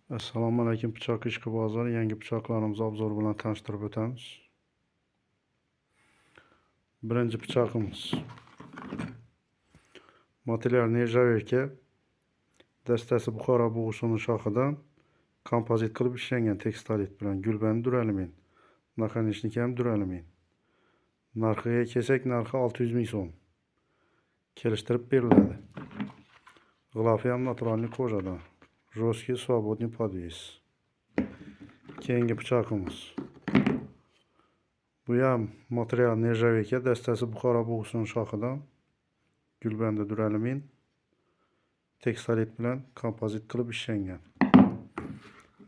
Assalomu alaykum, pichoq ishqibozlari, yangi pichoqlarimizni obzor bilan tanishtirib o'tamiz. Birinchi pichog'imiz material нержавейка, dastasi Buxoro bug'usini shoxidan kompozit qilib ishlangan tekstolit bilan, gulbandi duralumin, наконечник ham duralumin. Narxiga kelsak, narxi 600 ming so'm. Kelishtirib beriladi. G'ilofi ham натуральный кожа dan. Жесткий свободный подвес. Keyingi pichog'imiz. Bu ham material нержавейка, dastasi Buxoro bug'usini shoxidan, gulbandi duralumin, tekstolit bilan kompozit qilib ishlangan.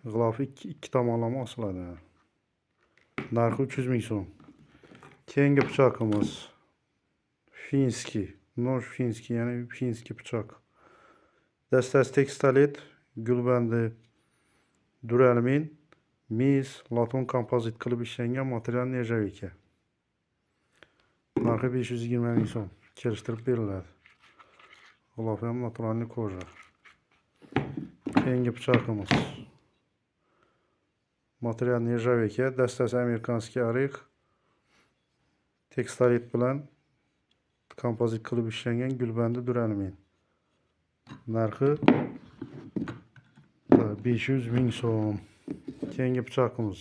G'ilofi ikki tomonlama osiladi. Narxi 300 ming so'm. Keyingi pichog'imiz финский, нож финский, ya'ni финский pichoq. Dastasi tekstolit, gulbandi duralumin, mis, laton kompozit qilib ishlangan, material нержавейка. Narxi 520 ming so'm. Kelishtirib beriladi. G'ilofi ham натуральный кожа. Keyingi pichog'imiz material нержавейка, dastasi американский орех, tekstolit bilan kompozit qilib ishlangan, gulbandi duralumin. Narxi 500 ming so'm. Keyingi pichog'imiz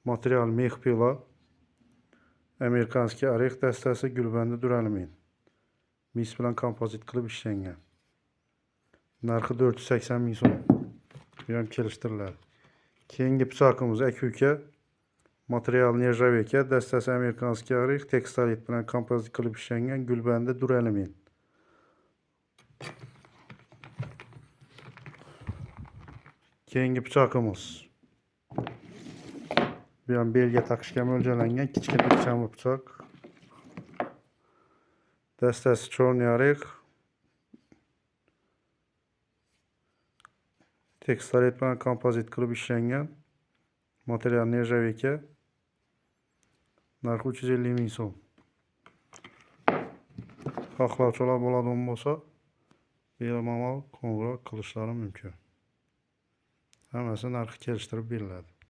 material мех пила, американский орех, dastasi gulbandi duralumin, mis bilan kompozit qilib ishlangan. Narxi 480 ming so'm. Bu ham kelishtiriladi. Keyingi pichog'imiz aka-uka, material нержавейка, dastasi американский орех, tekstolit bilan kompozit qilib ishlangan, gulbandi duralumin. Keyingi pichog'imiz bu ham belga taqishga mo'ljallangan kichkina ixchamli pichoq. Dastasi черный орех, tekstolit bilan kompozit qilib ishlangan, material нержавейка. Narxi 350 ming so'm. Xohlovchilar bo'ladigan bo'lsa, bemalol qo'ng'iroq qilishlari mumkin. Hammasi narxi kelishtirib beriladi.